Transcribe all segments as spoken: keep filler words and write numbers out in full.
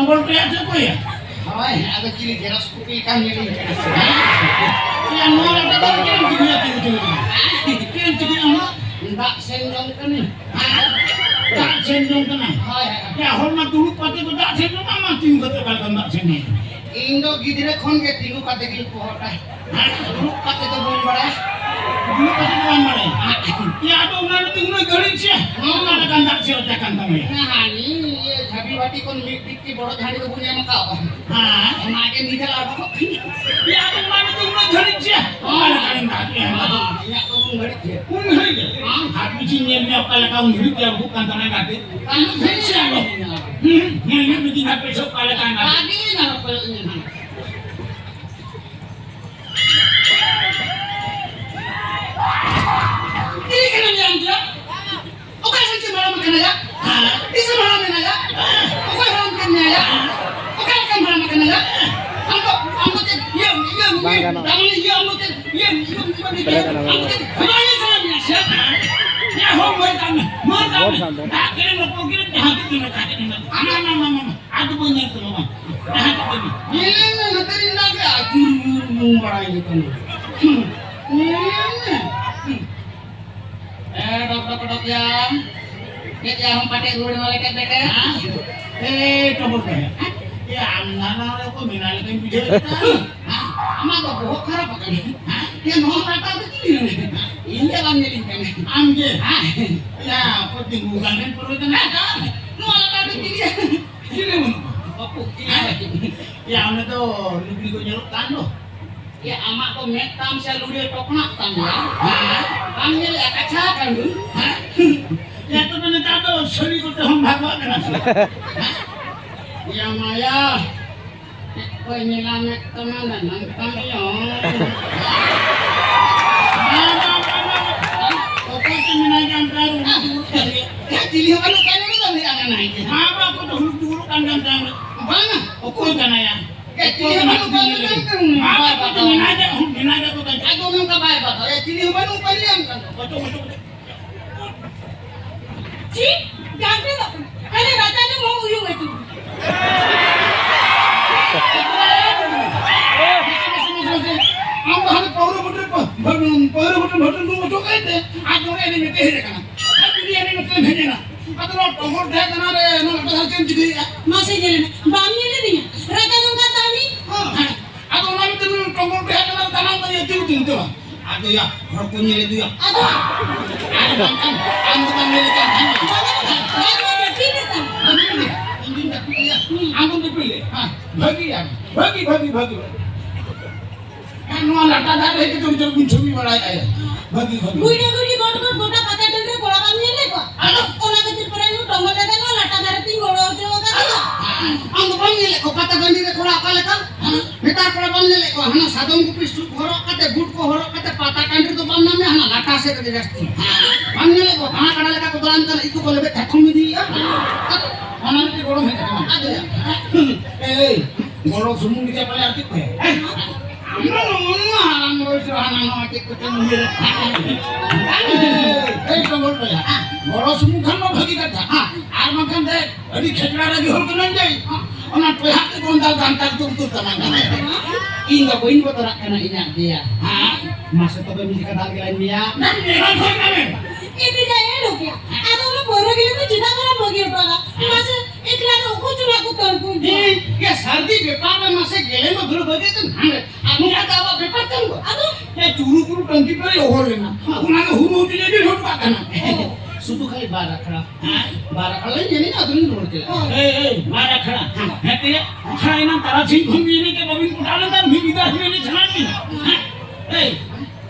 Number ᱯᱮᱭᱟ ᱪᱮᱫ ᱠᱚ ᱤᱭᱟᱹ? ᱦᱳᱭ, ᱟᱫᱚ ᱪᱤᱞᱤ ᱡᱮᱨᱚᱠᱥ ᱠᱚᱯᱤ ᱞᱮᱠᱟᱢ ᱧᱮᱞᱤᱧ ᱠᱟᱱᱟ ᱥᱮ? ᱦᱮᱸ? ᱭᱟ, ᱱᱚᱣᱟ ᱞᱮᱠᱟ ᱫᱚ ᱪᱮᱫ ᱮᱢ ᱪᱤᱠᱟᱹᱭᱟ, ᱪᱮᱫ ᱮᱢ ᱪᱤᱠᱟᱹᱭᱟ? ᱪᱮᱫ ᱮᱢ ᱪᱤᱠᱟᱹᱭᱟ ᱟᱢ? ᱫᱟᱜ ᱥᱮᱱ ᱡᱚᱝ ᱠᱟᱹᱱᱟᱹᱧ᱾ ᱦᱮᱸ? ᱫᱟᱜ ᱥᱮᱱ ᱡᱚᱝ ᱠᱟᱱᱟ? ᱦᱳᱭ, ᱦᱳᱭ᱾ ᱭᱟ, ᱦᱚᱲ ᱢᱟ ᱫᱩᱲᱩᱵ ᱠᱟᱛᱮ ᱠᱚ ᱫᱟᱜ ᱥᱮᱱ ᱡᱚᱝᱟ, ᱟᱢ ᱢᱟ ᱛᱤᱸᱜᱩ ᱠᱟᱛᱮ ᱚᱠᱟ ᱞᱮᱠᱟᱢ ᱫᱟᱜ ᱥᱮᱱ ᱡᱚᱝᱟ? ᱤᱧ ᱫᱚ ᱜᱤᱫᱽᱨᱟᱹ ᱠᱷᱚᱱ ᱜᱮ ᱛᱤᱸᱜᱩ ᱠᱟᱛᱮ ᱜᱤᱧ ᱯᱚᱦᱚᱴᱟ᱾ ᱦᱮᱸ? ᱫᱩᱲᱩᱵ ᱠᱟᱛᱮ ᱫᱚ ᱵᱟᱹᱧ ᱵᱟᱲᱟᱭᱟ᱾ ᱫᱩᱲᱩᱵ ᱠᱟᱛᱮ ᱫᱚ ᱵᱟᱢ ᱵᱟᱲᱟᱭᱟ? ᱦᱮᱸ᱾ ᱭᱟ, ᱟᱫᱚ ᱚᱱᱟ ᱫᱚ ᱩᱱᱟᱹᱜ ᱜᱷᱟᱹᱲᱤᱡ ᱪᱮ? ᱦᱮᱸ᱾ ᱚᱠᱟ ᱞᱮᱠᱟᱱ ᱫᱟᱜ ᱥᱮ ᱚᱴᱮ ᱠᱟᱱ ᱛᱟᱢᱟ ᱭᱟ? ᱦᱮᱸ, ᱦᱟᱹᱱᱤ ᱤᱭᱟᱹ ᱡᱷᱟᱹᱵᱤ ᱵᱟᱹᱴᱤ ᱠᱷᱚᱱ ᱢᱤᱫ ᱴᱤᱠ ᱠᱤ ᱵᱚᱲᱚ ᱡᱷᱟᱹᱲᱤ ᱫᱚ ᱵᱟᱹᱧ ᱮᱢ ᱟᱠᱟᱫᱼᱟ᱾ ᱦᱮᱸ᱾ ᱚᱱᱟ ᱜᱮ ᱱᱤᱡᱮ ᱞᱟᱲ ᱵᱟᱠᱚ ᱠᱷᱟᱹᱧᱟ᱾ ᱭᱟ, ᱟᱫᱚ ᱚᱱᱟ ᱫᱚ ᱩᱱᱟᱹᱜ ᱜᱷᱟᱹᱲᱤᱡ ᱪᱮ? ᱚᱠᱟ ᱞᱮᱠᱟᱱ ᱫᱟᱜ ᱭᱟ? ᱦᱮᱸ, ᱤᱧᱟᱹᱜ ᱫᱚ ᱩᱱ ᱜᱷᱟᱹᱲᱤᱡ ᱜᱮ᱾ ᱩᱱ ᱜᱷᱟᱹᱲᱤᱡ ᱜᱮ? ᱦᱮᱸ᱾ ᱟᱨ ᱵᱤᱪᱤᱧ ᱧᱮᱞ ᱢᱮᱭᱟ ᱚᱠᱟ ᱞᱮᱠᱟ ᱩᱱ ᱜᱷᱟᱹᱲᱤᱡ ᱜᱮ ᱟᱹᱜᱩᱜ ᱠᱟᱱ ᱛᱟᱦᱮᱱᱟ ᱜᱟᱛᱮ᱾ ᱟᱨ ᱢᱤᱫ ᱜᱷᱟᱹᱲᱤᱡ ᱪᱮ ᱟᱞᱚ? ᱦᱩᱸ, ᱧᱮᱞ ᱧᱚᱜ ᱢᱮᱜᱤᱧ ᱦᱟᱯᱮ ᱥᱮ ᱚᱠᱟ ᱞᱮᱠᱟᱱ ᱜᱟᱛᱮ᱾ ᱟᱹᱰᱤ ᱱᱟᱨᱚᱠ ᱠᱚᱭᱚᱜ ᱤᱧ ᱦᱟᱸᱜ᱾ ᱪᱤᱞᱤ ᱠᱟᱱᱟᱢ ᱭᱟ ᱟᱢ ᱫᱚ? ᱚᱠᱟ ᱥᱮᱫ ᱪᱚᱢ ᱦᱟᱲᱟᱢ ᱠᱟᱱᱟ ᱭᱟ? ᱛᱤᱥᱮᱢ ᱦᱟᱲᱟᱢ ᱮᱱᱟ ᱭᱟ? ᱚᱠᱚᱭ ᱦᱟᱲᱟᱢ ᱠᱮᱫ ᱢᱮᱭᱟ ᱭᱟ? ᱚᱠᱟ ᱞᱮᱠᱟᱢ ᱦᱟᱲᱟᱢ ᱠᱟᱱᱟ ᱭᱟ? ᱟᱢ ᱫᱚ, ᱟᱢ ᱫᱚ ᱪᱮᱫ ᱤᱭᱟᱹ, ᱤᱭᱟᱹ, ᱵᱟᱝ ᱜᱟᱱᱚᱜᱼᱟ᱾ ᱛᱟᱨᱢᱟᱱᱮ ᱤᱭᱟᱹ, ᱟᱢ ᱫᱚ ᱪᱮᱫ ᱤᱭᱟᱹ, ᱤᱭᱟᱹ, ᱤᱭᱟᱹ, ᱤᱭᱟᱹ, ᱟᱢ ᱫᱚ ᱪᱮᱫ ᱵᱟᱝ ᱥᱟᱱᱟ ᱢᱮᱭᱟ ᱥᱮ? ᱭᱟ ᱦᱳ, ᱢᱟᱹᱭ ᱛᱟᱢ, ᱢᱟᱹᱭ ᱛᱟᱢ᱾ ᱵᱚᱞ ᱠᱷᱟᱱ ᱫᱚ᱾ ᱫᱟᱜ ᱠᱮᱫ ᱢᱮ, ᱠᱚ ᱠᱮᱫ ᱢᱮ, ᱡᱟᱦᱟᱸ ᱛᱮ ᱢᱮ, ᱡᱟᱦᱟᱸ ᱛᱮ ᱢᱮ᱾ ᱟᱢ, ᱟᱢ, ᱟᱢ, ᱟᱢ, ᱟᱢ᱾ ᱟᱫᱚ ᱵᱟᱹᱧ ᱧᱮᱞ ᱛᱟᱢᱟ, ᱵᱟᱝ᱾ ᱧᱮᱞ ᱢᱮ, ᱱᱚᱛᱮ ᱨᱤᱧ ᱫᱟᱜ ᱠᱮᱜᱼᱟ, ᱪᱩᱨ, ᱪᱩᱨ, ᱪᱩᱨ ᱵᱟᱲᱟᱭ ᱜᱮ ᱠᱟᱱᱟ᱾ ᱧᱮᱞ ᱢᱮ᱾ ᱮ, ᱰᱚᱠ, ᱰᱚᱠ, ᱰᱚᱠ ᱭᱟ᱾ ᱪᱮᱫ ᱭᱟ, ᱦᱚᱸ ᱯᱟᱴᱮ ᱨᱩᱣᱟᱹᱲ ᱢᱟ ᱞᱮᱴᱮ, ᱯᱮᱴᱮ᱾ ᱦᱮᱸ? ᱮ, ᱰᱚᱵᱚᱞ ᱯᱮ᱾ ᱮ, ᱟᱢ ᱱᱟᱱᱟ ᱦᱚᱲ ᱠᱚ ᱢᱮᱱᱟ ᱞᱮᱠᱟᱧ ᱵᱩᱡᱷᱟᱹᱣ ᱮᱫᱟ᱾ ᱦᱮᱸ? ᱟᱢᱟᱜ ᱫᱚ ᱵᱚᱦᱚᱜ ᱠᱷᱟᱨᱟᱯ ᱟᱠᱟᱱᱟ᱾ ᱦᱮᱸ? ᱮ, ᱱᱚᱣᱟ ᱯᱟᱴᱟ ᱫᱚ ᱪᱮᱫ ᱤᱧ ᱞᱟᱹᱭᱟ? ᱤᱧ ᱜᱮ ᱵᱟᱢ ᱧᱮᱞᱤᱧ ᱠᱟᱱᱟ᱾ ᱟᱢ ᱜᱮ? ᱦᱮᱸ᱾ ᱭᱟ, ᱚᱠᱚᱭ ᱛᱤᱸᱜᱩ ᱟᱠᱟᱱ ᱨᱮᱱ ᱯᱟᱹᱨᱣᱟᱹ ᱠᱟᱱᱟ? ᱱᱚᱣᱟ ᱞᱟᱛᱟᱨ ᱨᱮ ᱪᱤᱞᱤ? ᱪᱤᱞᱤ ᱵᱟᱹᱱᱩᱜ ᱠᱚᱣᱟ? ᱵᱟᱹᱯᱩ, ᱪᱤᱞᱤ ᱦᱮᱸ? ᱵᱟᱹᱱᱩᱜ ᱠᱚᱣᱟ? ᱭᱟ, ᱚᱸᱰᱮ ᱫᱚ ᱞᱩᱜᱽᱲᱤ ᱠᱚ ᱧᱮᱞᱚᱜ ᱠᱟᱱ ᱫᱚ᱾ ᱭᱟ, ᱟᱢᱟᱜ ᱫᱚ ᱢᱮᱫ ᱛᱟᱢ ᱥᱮ ᱞᱩᱲᱤᱭᱟᱹ ᱴᱚᱠᱱᱟᱜ ᱛᱟᱢ ᱭᱟ? ᱦᱮᱸ? ᱵᱟᱢ ᱧᱮᱞᱮᱜᱼᱟ, ᱠᱟᱪᱷᱟ ᱠᱟᱱ ᱫᱚ᱾ ᱦᱮᱸ? ᱭᱟ, ᱛᱚᱵᱮ ᱱᱮᱛᱟᱨ ᱫᱚ ᱥᱟᱹᱲᱤ ᱠᱚᱛᱮ ᱦᱚᱸᱢ ᱵᱷᱟᱜᱟᱜ ᱠᱟᱱᱟ ᱥᱮ? ᱭᱟ, ᱢᱟᱭᱟ᱾ ᱚᱠᱚᱭ ᱧᱮᱞᱟ ᱢᱮᱫ ᱛᱟᱢᱟ ᱱᱟᱱᱟᱢ ᱛᱟᱢ ᱭᱚ᱾ ᱵᱟᱝ, ᱵᱟᱝ, ᱵᱟᱝ, ᱵᱟᱝ᱾ ᱚᱠᱚᱭ ᱪᱚ ᱢᱮᱱᱟᱭ ᱠᱟᱱ ᱛᱟᱭ, ᱩᱱᱤ ᱫᱩᱲᱩᱵ ᱠᱟᱱ ᱜᱮᱭᱟ᱾ ᱭᱟ, ᱪᱤᱞᱤ ᱦᱚᱸ ᱵᱟᱹᱱᱩᱜ ᱠᱟᱭ ᱱᱚᱰᱮ ᱫᱚ, ᱢᱮᱱᱟᱭ ᱠᱟᱱᱟ᱾ ᱵᱟᱝ, ᱵᱟᱝ, ᱚᱠᱚᱭ ᱪᱚ ᱦᱩᱲᱩ ᱫᱩᱲᱩᱵ ᱠᱟᱱ ᱠᱟᱱ ᱛᱟᱭ᱾ ᱵᱟᱝᱟ᱾ ᱚᱠᱚᱭ ᱠᱟᱱᱟᱭᱟ? ᱭᱟ, ᱪᱤᱞᱤ ᱦᱚᱸ ᱵᱟᱹᱱᱩᱜ ᱠᱟᱭ ᱱᱚᱰᱮ ᱫᱚ᱾ ᱵᱟᱝ, ᱵᱟᱝ, ᱵᱟᱝ, ᱢᱮᱱᱟᱭ ᱜᱮᱭᱟ, ᱢᱮᱱᱟᱭ ᱜᱮᱭᱟ, ᱚᱠᱚᱭ ᱠᱟᱱᱟᱭᱟ? ᱟᱫᱚ ᱱᱚᱝᱠᱟ ᱵᱟᱭ ᱵᱟᱛᱟᱣᱟ᱾ ᱭᱟ, ᱪᱤᱞᱤ ᱦᱚᱸ ᱵᱟᱹᱱᱩᱜ ᱠᱟᱭ ᱧᱟᱢ ᱠᱟᱱᱟ᱾ ᱚᱪᱚᱜ, ᱚᱪᱚᱜ, ᱚᱪᱚᱜ᱾ ᱪᱤ? ᱰᱟᱝᱨᱤ ᱫᱚ ᱟᱞᱮ ᱨᱟᱡᱟ ᱫᱚ ᱢᱚ ᱩᱭᱩᱝ ᱟᱹᱪᱩᱨ᱾ ᱵᱷᱟᱹᱴᱩᱢ, ᱯᱟᱹᱣᱨᱟᱹ ᱵᱷᱟᱹᱴᱩᱢ, ᱵᱷᱟᱹᱴᱩᱢ ᱰᱩᱢ ᱚᱪᱚ ᱠᱮᱫ ᱛᱮ, ᱟᱨ ᱱᱚᱰᱮ ᱮᱱᱮᱡ ᱢᱮᱫ ᱛᱮ ᱦᱮᱡ ᱟᱠᱟᱱᱟ᱾ ᱟᱨ ᱡᱩᱫᱤ ᱮᱱᱮᱡ ᱢᱮᱫ ᱛᱮᱢ ᱦᱮᱡ ᱮᱱᱟ, ᱟᱫᱚ ᱱᱚᱣᱟ ᱴᱚᱜᱚᱨ ᱰᱷᱮᱨ ᱠᱟᱱᱟ ᱨᱮ, ᱱᱚᱣᱟ ᱞᱟᱴᱟ ᱫᱷᱟᱨᱮ ᱪᱮᱫ ᱮᱢ ᱪᱤᱠᱟᱹᱭᱮᱫᱼᱟ? ᱢᱟᱥᱮ ᱧᱮᱞ ᱢᱮ, ᱵᱟᱢ ᱧᱮᱞ ᱞᱤᱫᱤᱧᱟ? ᱨᱟᱠᱟᱵ ᱡᱚᱝ ᱠᱟᱱ ᱛᱟᱦᱮᱱᱤᱧ᱾ ᱦᱮᱸ᱾ ᱟᱫᱚ ᱚᱱᱟ ᱢᱮᱫ ᱛᱮ ᱱᱩᱭ ᱴᱚᱜᱚᱨ ᱰᱷᱮᱨ ᱠᱟᱱᱟ ᱨᱮ ᱫᱟᱱᱟᱝ ᱫᱚ ᱤᱭᱟᱹ ᱛᱤᱸᱜᱩ ᱛᱤᱸᱜᱩ ᱛᱮ ᱵᱟᱝ᱾ ᱟᱫᱚᱭᱟ, ᱦᱚᱲ ᱠᱚ ᱧᱮᱞ ᱤᱫᱤᱭᱟ᱾ ᱟᱫᱚ? ᱟᱨ ᱵᱟᱝᱠᱷᱟᱱ ᱟᱢ ᱫᱚ ᱵᱟᱢ ᱧᱮᱞ ᱠᱟᱱ ᱛᱟᱦᱮᱱᱟ᱾ ᱵᱟᱝ, ᱵᱟᱝ, ᱵᱟᱝ, ᱴᱷᱤᱠ ᱜᱮ ᱛᱟᱢ᱾ ᱤᱧ ᱫᱩᱧ ᱡᱟᱹᱯᱤᱫ ᱞᱮᱭᱟ᱾ ᱟᱢ ᱫᱚᱢ ᱡᱟᱹᱯᱤᱫ ᱞᱮᱭᱟ᱾ ᱦᱮᱸ, ᱵᱷᱟᱹᱜᱤ ᱭᱟ, ᱵᱷᱟᱹᱜᱤ, ᱵᱷᱟᱹᱜᱤ, ᱵᱷᱟᱹᱜᱤ᱾ ᱟᱨ ᱱᱚᱣᱟ ᱞᱟᱴᱟ ᱫᱷᱟᱨᱮ ᱨᱮ ᱦᱮᱡ ᱠᱟᱛᱮ ᱩᱱᱤ ᱪᱚᱨ ᱵᱚᱱ ᱪᱷᱚᱵᱤ ᱵᱟᱲᱟᱭᱮᱫᱼᱟ᱾ ᱵᱷᱟᱹᱜᱤ, ᱵᱷᱟᱹᱜᱤ᱾ ᱜᱩᱭᱰᱟ ᱜᱩᱭᱰᱤ ᱜᱚᱴ ᱜᱚᱴ ᱜᱚᱴᱟ ᱯᱟᱛᱟ ᱴᱟᱺᱰᱤ ᱨᱮ ᱠᱚᱲᱟ ᱵᱟᱢ ᱧᱮᱞ ᱞᱮᱫ ᱠᱚᱣᱟ? ᱟᱫᱚ? ᱚᱱᱟ ᱠᱷᱟᱹᱛᱤᱨ ᱯᱟᱞᱮ ᱱᱩᱭ ᱴᱚᱝᱜᱚ ᱫᱟᱫᱟ ᱱᱚᱣᱟ ᱞᱟᱴᱟ ᱫᱷᱟᱨᱮ ᱛᱤᱧ ᱜᱚᱲᱚ ᱦᱚᱪᱚ ᱟᱠᱟᱫᱮᱭᱟ᱾ ᱟᱢ ᱫᱚ ᱵᱟᱢ ᱧᱮᱞᱮᱫ ᱠᱚᱣᱟ ᱯᱟᱛᱟ ᱴᱟᱺᱰᱤ ᱨᱮ ᱠᱚᱲᱟ ᱚᱠᱟ ᱞᱮᱠᱟ? ᱱᱮᱛᱟᱨ ᱠᱚᱲᱟ ᱵᱟᱢ ᱧᱮᱞᱮᱫ ᱠᱚᱣᱟ? ᱦᱟᱱᱟ ᱥᱟᱫᱚᱢ ᱜᱩᱯᱤ ᱥᱩᱴ ᱦᱚᱨᱚᱜ ᱠᱟᱛᱮ, ᱵᱩᱴ ᱠᱚ ᱦᱚᱨᱚᱜ ᱠᱟᱛᱮ ᱯᱟᱛᱟ ᱴᱟᱺᱰᱤ ᱨᱮᱫᱚ ᱵᱟᱢ ᱧᱟᱢᱮᱭᱟ, ᱦᱟᱱᱟ ᱞᱟᱴᱟ ᱥᱮᱫ ᱨᱮᱜᱮ ᱡᱟᱹᱥᱛᱤ᱾ ᱵᱟᱢ ᱧᱮᱞᱮᱫ ᱠᱚᱣᱟ? ᱫᱟᱬᱟ ᱠᱟᱰᱟ ᱞᱮᱠᱟ ᱠᱚ ᱫᱟᱬᱟᱱ ᱠᱟᱱᱟ, ᱤᱠᱩ ᱠᱚ ᱞᱮᱵᱮᱫ ᱛᱷᱟᱛᱷᱚᱢ ᱤᱫᱤᱭᱮᱫᱼᱟ᱾ ᱚᱱᱟ ᱢᱤᱫᱴᱮᱱ ᱜᱚᱲᱚᱢ ᱦᱮᱡ ᱟᱠᱟᱱᱟ᱾ ᱟᱫᱚ ᱭᱟ, ᱮᱭ, ᱜᱚᱲᱚ ᱥᱩᱢᱩᱝ ᱜᱮ ᱪᱮᱫ ᱯᱟᱞᱮ ᱟᱨ ᱪᱮᱫ ᱠᱚ ᱦᱮᱡ? ᱟᱢ ᱫᱚ ᱱᱚᱜᱼᱚ ᱱᱚᱣᱟ ᱦᱟᱲᱟᱢ ᱵᱚᱭᱮᱥ ᱨᱮ ᱦᱟᱱᱟ ᱱᱚᱣᱟ ᱪᱮᱫ ᱠᱚᱪᱚᱢ ᱩᱭᱦᱟᱹᱨᱮᱫ ᱠᱷᱟᱱ᱾ ᱮᱭ, ᱮᱭ, ᱛᱚ ᱜᱚᱲᱚ ᱭᱟ᱾ ᱜᱚᱲᱚ ᱥᱩᱢᱩᱝ ᱠᱷᱟᱱ ᱢᱟ ᱵᱷᱟᱹᱜᱤ ᱠᱟᱛᱷᱟ᱾ ᱟᱨ ᱵᱟᱝᱠᱷᱟᱱ ᱫᱮ, ᱟᱹᱰᱤ ᱠᱷᱮᱪᱲᱟ ᱨᱟᱹᱜᱤ ᱦᱚᱲ ᱠᱟᱹᱱᱟᱹᱧ ᱡᱮ, ᱚᱱᱟ ᱴᱚᱭᱦᱟᱜ ᱛᱮ ᱵᱚᱱ ᱫᱟᱞ ᱫᱟᱱᱛᱟᱞ ᱛᱩ ᱩᱛᱩᱨ ᱛᱟᱢᱟ ᱠᱟᱱᱟ᱾ ᱤᱧ ᱫᱚ ᱵᱟᱹᱧ ᱵᱚᱛᱚᱨᱟᱜ ᱠᱟᱱᱟ ᱤᱧᱟᱜ ᱫᱮᱭᱟ᱾ ᱦᱮᱸ? ᱢᱟᱥᱮ ᱛᱚᱵᱮ ᱢᱤᱫ ᱡᱚᱠᱷᱟ ᱫᱟᱞ ᱜᱮᱞᱟᱧ ᱢᱮᱭᱟ᱾ ᱱᱟᱢ ᱧᱮᱞ ᱥᱟᱹᱨᱤ ᱠᱟᱱᱟ᱾ ᱤᱫᱤ ᱡᱟᱭ ᱮ ᱞᱩᱠᱤᱭᱟ᱾ ᱟᱫᱚ ᱚᱱᱟ ᱯᱟᱹᱣᱨᱟᱹ ᱜᱮᱞᱮ ᱫᱚ ᱪᱮᱫᱟᱜ ᱵᱟᱞᱟᱝ ᱵᱟᱹᱜᱤ ᱦᱚᱴᱚ ᱟᱫᱟ? ᱢᱟᱥᱮ ᱮᱠᱞᱟ ᱫᱚ ᱚᱠᱚᱭ ᱪᱚ ᱱᱟᱜ ᱠᱚ ᱛᱚᱞ ᱠᱚ ᱤᱫᱤᱭᱟ? ᱤᱧ ᱜᱮ ᱥᱟᱹᱨᱫᱤ ᱵᱮᱯᱟᱨ ᱨᱮ ᱢᱟᱥᱮ ᱜᱮᱞᱮ ᱢᱟ ᱫᱟᱹᱲ ᱵᱟᱹᱜᱤ ᱛᱮ ᱦᱟᱸᱰᱮ᱾ ᱟᱨ ᱱᱚᱝᱠᱟ ᱫᱚ ᱟᱵᱚᱣᱟᱜ ᱵᱮᱯᱟᱨ ᱠᱟᱱ ᱜᱚ᱾ ᱟᱫᱚ? ᱮ ᱪᱩᱨᱩ ᱠᱩᱨᱩ ᱴᱟᱝᱠᱤ ᱯᱮᱨᱮᱡ ᱚᱦᱚᱲ ᱞᱮᱱᱟ᱾ ᱚᱱᱟ ᱜᱮ ᱦᱩᱲᱩ ᱦᱩᱴᱤᱧ ᱤᱫᱤ ᱦᱚᱴᱚ ᱠᱟᱜ ᱠᱟᱱᱟ᱾ ᱚ᱾ ᱥᱩᱫᱷᱩ ᱠᱷᱟᱹᱞᱤ ᱵᱟᱨ ᱟᱠᱷᱲᱟ᱾ ᱦᱮᱸ? ᱵᱟᱨ ᱟᱠᱷᱲᱟ ᱞᱤᱧ ᱮᱱᱮᱡᱟ, ᱟᱫᱚ ᱞᱤᱧ ᱨᱩᱣᱟᱹᱲ ᱪᱟᱞᱟᱜᱼᱟ᱾ ᱮᱭ, ᱮᱭ, ᱵᱟᱨ ᱟᱠᱷᱲᱟ᱾ ᱦᱮᱸ᱾ ᱦᱮᱸ, ᱛᱮᱭᱟ, ᱟᱠᱷᱲᱟ ᱮᱱᱟᱝ ᱛᱟᱨᱟᱥᱤᱧ ᱠᱷᱚᱱ ᱵᱤᱱ ᱮᱱᱮᱡ ᱠᱟᱱᱟ, ᱵᱟᱵᱤᱱ ᱯᱚᱴᱟᱣ ᱞᱮᱱᱠᱷᱟᱱ ᱢᱤᱫ ᱧᱤᱫᱟᱹ ᱦᱟᱹᱵᱤᱡ ᱮᱱᱮᱡ ᱥᱟᱱᱟ ᱵᱤᱱᱟ? ᱦᱮᱸ? ᱮᱭ,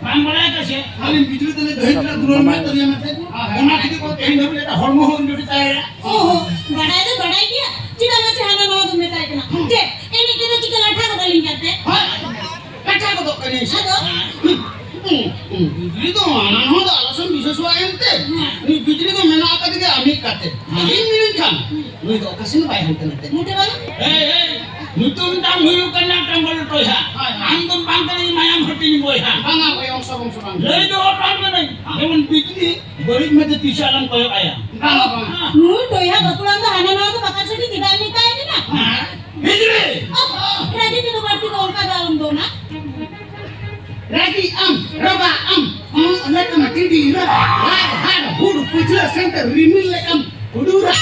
ᱵᱟᱢ ᱵᱟᱲᱟᱭ ᱠᱟᱜ ᱥᱮ? ᱟᱹᱞᱤᱧ ᱵᱤᱡᱽᱞᱤ ᱛᱟᱞᱮ ᱜᱟᱹᱦᱤᱨ ᱨᱮᱱᱟᱜ ᱫᱩᱞᱟᱹᱲ ᱢᱮᱱᱟᱜ ᱛᱟᱹᱞᱤᱧᱟ ᱢᱮᱱᱛᱮ, ᱚᱱᱟ ᱠᱷᱟᱹᱛᱤᱨ ᱠᱚ ᱛᱮᱦᱮᱧ ᱫᱷᱟᱹᱵᱤᱡ ᱮᱴᱟᱜ ᱦᱚᱲᱢᱚ ᱦᱚᱸ ᱟᱹᱣᱨᱤ ᱡᱩᱴᱤ ᱛᱟᱭᱟ᱾ ᱚᱦᱚ, ᱵᱟᱲᱟᱭ ᱫᱚ ᱵᱟᱲᱟᱭ ᱜᱮᱭᱟ, ᱪᱮᱫᱟᱜ ᱢᱟᱥᱮ ᱦᱟᱱᱟ ᱱᱟᱣᱟ ᱫᱚ ᱢᱮᱛᱟᱭ ᱠᱟᱱᱟ? ᱪᱮᱫ, ᱮᱱᱮᱡ ᱛᱮᱫᱚ ᱪᱤᱠᱟᱹ ᱞᱟᱴᱷᱟ ᱜᱚᱫ ᱟᱹᱞᱤᱧ ᱠᱟᱱᱛᱮ? ᱦᱳᱭ, ᱠᱟᱪᱟ ᱜᱚᱫᱚᱜ ᱠᱟᱹᱱᱟᱹᱧ ᱥᱮ? ᱟᱫᱚ? ᱦᱩᱸ, ᱦᱩᱸ, ᱵᱤᱡᱽᱞᱤ ᱫᱚ ᱦᱟᱱᱟ ᱱᱟᱣᱟ ᱫᱚ ᱟᱞᱚ ᱥᱮᱢ ᱵᱤᱥᱣᱟᱥᱚᱜᱼᱟ ᱮᱱᱛᱮ᱾ ᱦᱮᱸ᱾ ᱱᱩᱭ ᱵᱤᱡᱽᱞᱤ ᱫᱚ ᱢᱮᱱᱟᱜ ᱟᱠᱟᱫᱮ ᱜᱮᱭᱟ ᱟᱢᱤᱡ ᱠᱟᱛᱮ᱾ ᱦᱮᱸ᱾ ᱤᱧ ᱢᱮᱱᱟᱹᱧ ᱠᱷᱟᱱ, ᱦᱩᱸ᱾ ᱱᱩᱭ ᱫᱚ ᱚᱠᱟ ᱥᱮᱱ ᱦᱚᱸ ᱵᱟᱭ ᱦᱟᱱᱛᱮ ᱱᱟᱛᱮ᱾ ᱢᱚᱴᱮ ᱵᱟᱝ? ᱮᱭ, ᱮᱭ, ᱧᱩᱛᱩᱢ ᱛᱟᱢ ᱦᱩᱭᱩᱜ ᱠᱟᱱᱟ ᱴᱟᱢᱵᱚᱞ ᱴᱚᱭᱦᱟ᱾ ᱦᱳᱭ, ᱦᱳᱭ᱾ ᱟᱢ ᱫᱚᱢ ᱵᱟᱝ ᱠᱟᱱᱟ ᱤᱧ ᱢᱟᱭᱟᱢ ᱦᱟᱹᱴᱤᱧ ᱵᱚᱭᱦᱟ᱾ ᱵᱟᱝᱟ, ᱵᱚᱭᱦᱟ, ᱚᱝᱥᱚ ᱵᱚᱝᱥᱚ ᱵᱟᱝ᱾ ᱞᱟᱹᱭ ᱫᱚᱦᱚ ᱦᱚᱴᱚ ᱟᱢ ᱠᱟᱹᱱᱟᱹᱧ, ᱡᱮᱢᱚᱱ ᱵᱤᱡᱽᱞᱤ ᱵᱟᱹᱲᱤᱡ ᱢᱮᱫ ᱛᱮ ᱛᱤᱥ ᱦᱚᱸ ᱟᱞᱚᱢ ᱠᱚᱭᱚᱜ ᱟᱭᱟ᱾ ᱵᱟᱝᱟ, ᱵᱟᱝᱟ᱾ ᱱᱩᱭ ᱴᱚᱭᱦᱟ ᱵᱟᱹᱠᱩᱲᱟᱱ ᱫᱚ ᱦᱟᱱᱟ ᱱᱟᱣᱟ ᱫᱚ ᱵᱟᱠᱟ ᱥᱟᱰᱮ ᱪᱮᱫᱟᱜ ᱮᱢ ᱢᱮᱛᱟᱭ ᱠᱟᱱᱟ? ᱦᱮᱸ? ᱵᱤᱡᱽᱞᱤ! ᱚᱦ, ᱨᱟᱹᱜᱤ ᱛᱮᱫᱚ ᱵᱟᱹᱲᱛᱤ ᱫᱚ ᱚᱱᱠᱟ ᱫᱚ ᱟᱞᱚᱢ ᱫᱚᱱᱟ᱾ ᱨᱟᱹᱜᱤ ᱟᱢ᱾ ᱨᱟᱜᱟ ᱟᱢ, ᱦᱚᱸ, ᱚᱱᱮ ᱠᱟᱱᱟ ᱴᱤᱰᱤ ᱨᱟᱜᱟ, ᱞᱟᱜ ᱦᱟᱰ ᱦᱩᱰ ᱯᱩᱪᱷᱞᱟᱹ ᱥᱮᱱᱛᱮ ᱨᱤᱢᱤᱞ ᱞᱮᱠᱟᱢ ᱦᱩᱰᱩᱨᱟ᱾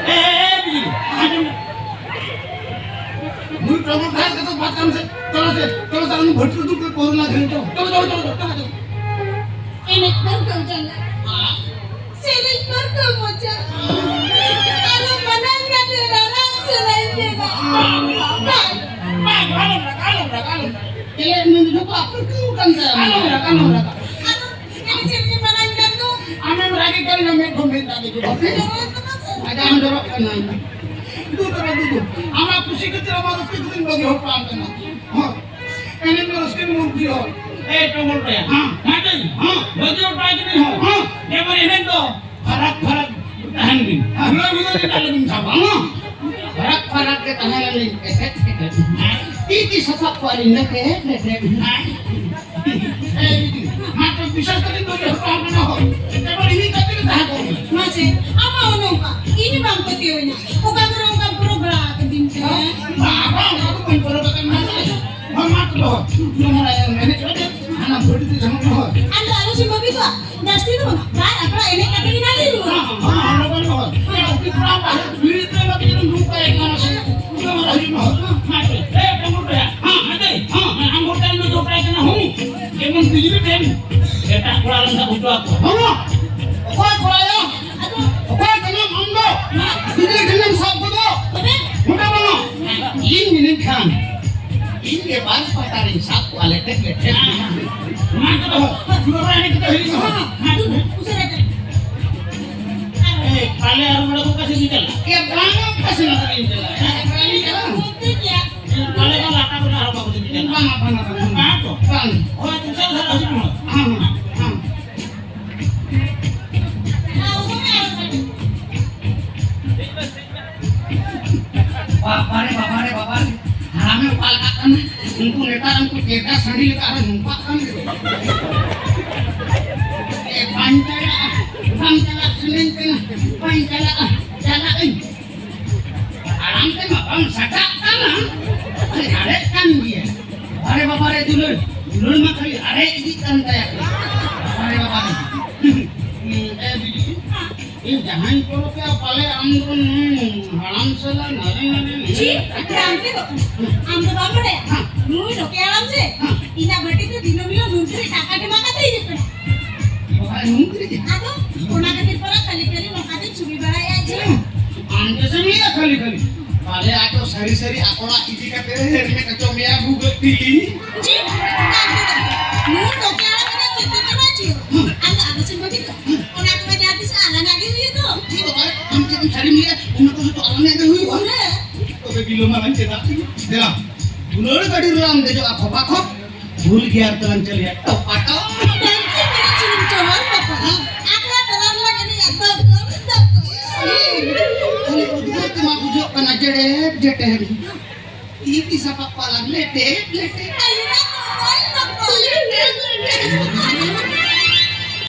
ᱮ, ᱮ, ᱮ, ᱵᱤᱡᱽᱞᱤ, ᱟᱸᱡᱚᱢ ᱢᱮ᱾ ᱱᱩᱭ ᱴᱚᱢᱚ ᱫᱷᱟᱨ ᱠᱟᱛᱮ ᱵᱟᱫ ᱠᱟᱢ ᱥᱮ, ᱪᱚᱞᱚ ᱥᱮ, ᱪᱚᱞᱚ ᱥᱮ, ᱩᱱᱤ ᱵᱷᱟᱹᱴᱤ ᱩᱫᱩᱜ ᱛᱮ ᱠᱚᱨᱳᱱᱟ ᱫᱷᱟᱹᱨᱤ ᱪᱚᱞᱚ, ᱪᱚᱞᱚ, ᱪᱚᱞᱚ, ᱪᱚᱞᱚ, ᱪᱚᱞᱚ, ᱪᱚᱞᱚ᱾ ᱮᱱᱮᱡ ᱯᱟᱹᱨᱠᱟᱹᱣ ᱡᱟᱞᱟ᱾ ᱥᱮᱨᱮᱧ ᱯᱟᱹᱨᱠᱟᱹᱣ ᱢᱚᱪᱟ᱾ ᱟᱞᱚᱢ ᱢᱟᱱᱟᱧ ᱠᱟᱱᱟ, ᱨᱟᱨᱟᱝ ᱥᱟᱱᱟᱧ ᱠᱟᱱᱟ᱾ ᱵᱟᱝ, ᱵᱟᱝ, ᱟᱞᱚᱢ ᱨᱟᱜᱟ, ᱟᱞᱚᱢ ᱨᱟᱜᱟ, ᱟᱞᱚᱢ ᱨᱟᱜᱟ᱾ ᱪᱮᱫ ᱢᱮᱱ ᱡᱚᱛᱚᱣᱟᱜ ᱯᱟᱹᱨᱠᱟᱹᱣ ᱠᱟᱱ ᱛᱟᱭᱟ᱾ ᱟᱞᱚᱢ ᱨᱟᱜᱟ, ᱟᱞᱚᱢ ᱨᱟᱜᱟ᱾ ᱟᱫᱚ ᱮᱱᱮᱡ ᱥᱮᱨᱮᱧ ᱮ ᱢᱟᱱᱟᱧ ᱠᱟᱱ ᱫᱚ᱾ ᱟᱢᱮᱢ ᱨᱟᱜᱮ ᱠᱟᱱ ᱫᱚ ᱢᱮᱫ ᱠᱷᱚᱱ ᱢᱮᱫ ᱫᱟᱜ ᱜᱮ ᱡᱚᱨᱚᱜ ᱠᱟᱱᱟ᱾ ᱡᱚᱨᱚᱜ ᱠᱟᱱᱟ ᱥᱮ? ᱟᱡᱟᱜ ᱦᱚᱸ ᱡᱚᱨᱚᱜ ᱠᱟᱱᱟ᱾ ᱫᱩ ᱛᱚᱨᱟ ᱫᱩ ᱫᱩ᱾ ᱟᱢᱟᱜ ᱠᱩᱥᱤ ᱠᱷᱟᱹᱛᱤᱨ ᱟᱢᱟᱜ ᱨᱟᱹᱥᱠᱟᱹ ᱠᱷᱟᱹᱛᱤᱨ ᱵᱟᱹᱜᱤ ᱦᱚᱴᱚ ᱟᱢ ᱠᱟᱱᱟ᱾ ᱦᱚᱸ᱾ ᱮᱱᱮᱡ ᱫᱚ ᱨᱟᱹᱥᱠᱟᱹ ᱜᱮ ᱢᱩᱨᱛᱤ ᱦᱚᱲ᱾ ᱮ ᱴᱚᱢᱚᱞ ᱨᱮ᱾ ᱦᱮᱸ᱾ ᱢᱟᱴᱤ᱾ ᱦᱮᱸ᱾ ᱵᱟᱹᱜᱤ ᱦᱚᱴᱚ ᱟᱭ ᱠᱟᱹᱱᱟᱹᱧ ᱦᱚᱸ᱾ ᱦᱮᱸ᱾ ᱡᱮᱢᱚᱱ ᱮᱱᱮᱡ ᱫᱚ ᱯᱷᱟᱨᱟᱠ ᱯᱷᱟᱨᱟᱠ ᱛᱟᱦᱮᱱ ᱵᱤᱱ᱾ ᱦᱮᱸ᱾ ᱦᱩᱲᱟᱹ ᱦᱩᱲᱟᱹ ᱨᱮ ᱟᱞᱚ ᱵᱤᱱ ᱥᱟᱵᱟ᱾ ᱦᱮᱸ᱾ ᱯᱷᱟᱨᱟᱠ ᱯᱷᱟᱨᱟᱠ ᱜᱮ ᱛᱟᱦᱮᱸ ᱞᱮᱱ ᱮᱥᱮᱫ ᱮᱥᱮᱫ᱾ ᱦᱮᱸ᱾ ᱛᱤ ᱛᱤ ᱥᱟᱯᱟᱵ ᱠᱚ ᱟᱹᱞᱤᱧ ᱞᱮᱠᱮ ᱞᱮᱠᱮ᱾ ᱦᱮᱸ᱾ ᱮᱭ, ᱢᱟᱛᱨᱚ ᱵᱤᱥᱟᱞ ᱠᱟᱛᱮ ᱫᱚ ᱡᱚᱛᱚ ᱦᱚᱲ ᱠᱟᱱᱟ ᱦᱚᱲ᱾ ᱮᱵᱟᱨ ᱤᱧ ᱠᱟᱛᱮ ᱜᱮ ᱛᱟᱦᱮᱸ ᱠᱚᱜ ᱢᱮ᱾ ᱢᱟᱥᱮ, ᱟᱢᱟᱜ ᱦᱚᱸ ᱱᱚᱝᱠᱟ᱾ ᱤᱧ ᱵᱟᱢ ᱯᱟᱹᱛᱭᱟᱹᱣ ᱤᱧᱟ᱾ ᱚᱠᱟ ᱠᱚᱨᱮ ᱚᱱᱠᱟ ᱯᱨᱳᱜᱨᱟᱢ ᱠᱟᱹᱫᱤᱧ ᱠᱟᱱᱟ᱾ ᱵᱟᱵᱟ, ᱚᱱᱟ ᱫᱚ ᱵᱟᱹᱧ ᱯᱚᱨᱚᱵᱽ ᱟᱠᱟᱱ ᱢᱟᱥᱮ᱾ ᱦᱚᱲ ᱢᱟ ᱛᱚ ᱫᱚᱦᱚ᱾ ᱡᱮᱢᱚᱱ ᱟᱭᱟᱜ ᱢᱮᱱᱮᱡ ᱠᱟᱛᱮ, ᱦᱟᱱᱟ ᱵᱷᱟᱹᱴᱤ ᱛᱮ ᱡᱮᱢᱚᱱ ᱫᱚᱦᱚ᱾ ᱟᱢ ᱫᱚ ᱟᱞᱚ ᱥᱮ ᱵᱟᱹᱵᱤ ᱠᱚᱣᱟ᱾ ᱡᱟᱹᱥᱛᱤ ᱫᱚ ᱵᱟᱝ᱾ ᱵᱟᱨ ᱟᱠᱷᱲᱟ ᱮᱱᱮᱡ ᱠᱟᱛᱮ ᱜᱮ ᱱᱟᱞᱮ ᱨᱩᱣᱟᱹᱲᱟ᱾ ᱦᱚᱸ, ᱦᱚᱸ, ᱦᱚᱸ, ᱞᱚᱜᱚᱱ, ᱞᱚᱜᱚᱱ᱾ ᱮ, ᱩᱱᱠᱤᱱ ᱠᱚᱲᱟ ᱵᱟᱦᱨᱮ ᱵᱷᱤᱲ ᱨᱮ ᱵᱟᱠᱤᱱ ᱫᱩᱲᱩᱵ ᱠᱟᱭ ᱠᱟᱱᱟ ᱥᱮ᱾ ᱩᱱᱠᱩ ᱫᱚ ᱦᱤᱡᱩᱜ ᱢᱮ᱾ ᱦᱚᱸ, ᱢᱟ ᱛᱚ᱾ ᱮ, ᱰᱟᱝᱜᱚᱨ ᱠᱚᱲᱟ᱾ ᱦᱚᱸ, ᱦᱟᱱᱛᱮ᱾ ᱦᱚᱸ, ᱟᱢ ᱦᱚᱴᱮᱞ ᱨᱮ ᱫᱚ ᱵᱟᱭ ᱠᱟᱱᱟ, ᱦᱚᱸ᱾ ᱡᱮᱢᱚᱱ ᱵᱤᱡᱽᱞᱤ ᱴᱷᱮᱱ ᱮᱴᱟᱜ ᱠᱚᱲᱟ ᱞᱮᱱᱠᱷᱟᱱ ᱦᱚᱪᱚ ᱟᱠᱚ᱾ ᱵᱟᱝᱟ᱾ ᱚᱠᱚᱭ ᱠᱚᱲᱟᱭᱟ? ᱚᱠᱚᱭ ᱠᱟᱱᱟᱢ ᱟᱢ ᱫᱚ? ᱵᱤᱡᱽᱞᱤ ᱴᱷᱮᱱᱮᱢ ᱥᱟᱵ ᱠᱚᱫᱚ? ᱛᱚᱵᱮ? ᱱᱚᱰᱮ ᱵᱟᱝᱟ᱾ ᱤᱧ ᱢᱮᱱᱮᱫ ᱠᱷᱟᱱ, ᱤᱧ ᱜᱮ ᱵᱟᱨ ᱯᱟᱴᱟ ᱨᱤᱧ ᱥᱟᱵ ᱠᱚᱣᱟ, ᱞᱮᱴᱮ, ᱞᱮᱴᱮ᱾ ᱚᱱᱟ ᱠᱚᱫᱚ ᱡᱩᱲᱟᱹ ᱵᱟᱲᱟ ᱮᱱᱮᱡ ᱠᱟᱛᱮ ᱦᱤᱡᱩᱜ ᱢᱮ᱾ ᱦᱮᱸ, ᱦᱮᱸ, ᱩᱥᱟᱹᱨᱟ ᱛᱮ᱾ ᱮ, ᱯᱟᱞᱮ ᱟᱨ ᱱᱚᱰᱮ ᱠᱚ ᱚᱠᱟ ᱥᱮᱫ ᱤᱧ ᱪᱟᱞᱟᱜᱼᱟ? ᱮ, ᱵᱟᱝᱟ, ᱚᱠᱟ ᱥᱮᱫ ᱟᱨ ᱤᱧ ᱪᱟᱞᱟᱜᱼᱟ? ᱦᱮᱸ, ᱚᱠᱟ ᱥᱮᱫ ᱤᱧ ᱪᱟᱞᱟᱜᱼᱟ? ᱴᱷᱤᱠ ᱜᱮᱭᱟ᱾ ᱯᱟᱞᱮ ᱫᱚ ᱞᱟᱴᱟ ᱠᱚᱨᱮ ᱟᱨᱚ ᱵᱟᱠᱚ ᱤᱫᱤ ᱠᱟᱱᱟ᱾ ᱵᱟᱝᱟ, ᱵᱟᱝᱟ, ᱵᱟᱝᱟ᱾ ᱵᱟᱝ ᱛᱚ? ᱵᱟᱝ᱾ ᱦᱳᱭ, ᱩᱥᱟᱹᱨᱟ ᱫᱷᱟᱨᱟ ᱦᱤᱡᱩᱜ ᱢᱮ᱾ ᱦᱮᱸ, ᱦᱮᱸ, ᱦᱮᱸ᱾ ᱵᱟᱵᱟᱨᱮ, ᱵᱟᱵᱟᱨᱮ, ᱵᱟᱵᱟᱨᱮ᱾ ᱦᱟᱲᱟᱢᱮ ᱚᱠᱟ ᱞᱮᱠᱟᱜ ᱠᱟᱱᱟ? ᱩᱱᱠᱩ ᱱᱮᱛᱟᱨ ᱩᱱᱠᱩ ᱪᱮᱫᱟ ᱥᱟᱺᱰᱤ ᱞᱮᱠᱟ ᱟᱨᱦᱚᱸ ᱱᱚᱝᱠᱟᱜ ᱠᱟᱱ ᱜᱮ᱾ ᱮ, ᱵᱟᱧᱪᱟᱣ, ᱵᱟᱧᱪᱟᱣ ᱥᱟᱱᱟᱧ ᱠᱟᱱᱟ᱾ ᱵᱟᱧᱪᱟᱣ, ᱪᱟᱞᱟᱜ ᱟᱹᱧ᱾ ᱟᱲᱟᱝ ᱛᱮᱢᱟ ᱵᱟᱝ ᱥᱟᱰᱟᱜ ᱠᱟᱱᱟ, ᱥᱟᱰᱮᱜ ᱠᱟᱱ ᱜᱮᱭᱟ᱾ ᱟᱨᱮ ᱵᱟᱵᱟ ᱨᱮ ᱫᱩᱞᱟᱹᱲ, ᱫᱩᱞᱟᱹᱲ ᱢᱟ ᱠᱷᱟᱹᱞᱤ ᱟᱨᱮᱡ ᱤᱫᱤᱜ ᱠᱟᱱ ᱛᱟᱭᱟ᱾ ᱟᱨᱮ ᱵᱟᱵᱟ ᱨᱮ᱾ ᱮ ᱵᱤᱴᱤ, ᱤᱧ ᱡᱟᱦᱟᱸᱧ ᱯᱚᱨᱚᱵᱮᱭᱟ, ᱯᱟᱞᱮ ᱟᱢ ᱫᱚ ᱦᱟᱲᱟᱢ ᱥᱟᱞᱟ ᱱᱟᱨᱮ ᱱᱟᱨᱮ᱾ ᱪᱤ, ᱟᱢ ᱫᱚ ᱵᱟᱢ ᱵᱟᱲᱟᱭᱟ? ᱱᱩᱭ ᱨᱚᱠᱮ ᱦᱟᱲᱟᱢ ᱥᱮ ᱤᱧᱟᱜ ᱵᱟᱹᱴᱤ ᱛᱮ ᱫᱤᱱᱟᱹᱢ ᱦᱤᱞᱳᱜ ᱱᱩᱱ ᱛᱷᱟᱹᱨᱤ ᱴᱟᱠᱟ ᱡᱚᱢᱟ ᱠᱟᱛᱮ ᱦᱤᱡᱩᱜ ᱠᱟᱱᱟ᱾ ᱵᱟᱵᱟ, ᱱᱩᱱ ᱛᱷᱟᱹᱨᱤ ᱜᱮ? ᱟᱫᱚ ᱚᱱᱟ ᱠᱷᱟᱹᱛᱤᱨ ᱯᱟᱨᱟ ᱠᱷᱟᱹᱞᱤ ᱠᱷᱟᱹᱞᱤ ᱱᱚᱝᱠᱟ ᱛᱮ ᱪᱷᱩᱵᱤ ᱵᱟᱲᱟᱭᱟ ᱡᱮ᱾ ᱟᱢ ᱜᱮᱥᱮᱢ ᱞᱟᱹᱭᱟ ᱠᱷᱟᱹᱞᱤ ᱠᱷᱟᱹᱞᱤ᱾ ᱯᱟᱞᱮ ᱟᱡ ᱫᱚ ᱥᱟᱹᱨᱤ ᱥᱟᱹᱨᱤ ᱟᱠᱚᱲᱟᱜ ᱤᱫᱤ ᱠᱟᱛᱮ ᱦᱮᱨᱢᱮᱫ ᱦᱚᱪᱚ ᱢᱮᱭᱟ ᱵᱷᱩᱜᱟᱹᱜ ᱛᱤᱞᱤ᱾ ᱪᱤ, ᱱᱩᱭ ᱨᱚᱠᱮ ᱦᱟᱲᱟᱢ ᱢᱮᱱᱟᱭ ᱪᱮᱫ ᱛᱮ ᱪᱟᱞᱟᱜ ᱪᱚ? ᱟᱢ ᱫᱚ ᱟᱞᱚ ᱥᱮᱢ ᱵᱷᱟᱹᱵᱤᱛᱚᱜ᱾ ᱚᱱᱟ ᱠᱚᱢᱟ ᱡᱟᱦᱟᱸ ᱛᱤᱥ ᱟᱞᱟᱝᱟᱜ ᱜᱮ ᱦᱩᱭᱩᱜ ᱫᱚ᱾ ᱪᱮᱫ ᱵᱟᱵᱟ, ᱟᱢ ᱪᱮᱫ ᱮᱢ ᱥᱟᱹᱨᱤᱢ ᱞᱟᱹᱭᱟ? ᱚᱱᱟ ᱠᱚ ᱡᱚᱛᱚ ᱟᱞᱟᱝᱟᱜ ᱜᱮ ᱦᱩᱭᱩᱜᱼᱟ᱾ ᱯᱩᱨᱟᱹ᱾ ᱛᱚᱵᱮ ᱵᱤᱞᱚᱢ ᱟᱞᱟᱝ ᱪᱮᱫᱟᱜ? ᱫᱮᱞᱟ, ᱫᱩᱞᱟᱹᱲ ᱜᱟᱹᱰᱤ ᱨᱮᱞᱟᱝ ᱫᱮᱡᱚᱜᱼᱟ ᱠᱷᱚᱯᱟ ᱠᱷᱚᱯ, ᱵᱷᱩᱞ ᱜᱤᱭᱟᱨ ᱛᱮᱞᱟᱝ ᱪᱟᱹᱞᱩᱭᱟ ᱴᱚᱯᱟ ᱴᱚᱯ᱾ ᱰᱟᱝᱠᱤ ᱵᱮᱨᱮᱫ ᱥᱩᱱᱩᱢ ᱪᱚᱦᱚᱨ ᱵᱟᱯᱞᱟ᱾ ᱟᱠᱷᱲᱟ ᱛᱟᱞᱟ ᱨᱮᱞᱟᱝ ᱮᱱᱮᱡᱼᱟ ᱫᱚᱠᱚᱞ ᱫᱚᱠᱚᱞ᱾ ᱠᱷᱟᱹᱞᱤ ᱩᱫᱽᱜᱟᱹᱨ ᱛᱮᱢᱟ ᱵᱩᱡᱷᱟᱹᱜ ᱠᱟᱱᱟ ᱡᱮᱰᱮᱵ ᱡᱮᱴᱮᱵ᱾ ᱛᱤ ᱛᱤ ᱥᱟᱯᱟᱵ ᱯᱟᱞᱟᱝ ᱞᱮᱴᱮᱵ ᱞᱮᱴᱮᱵ᱾ ᱟᱭᱩ ᱫᱚᱠᱚᱞ ᱫᱚᱠᱚᱞ᱾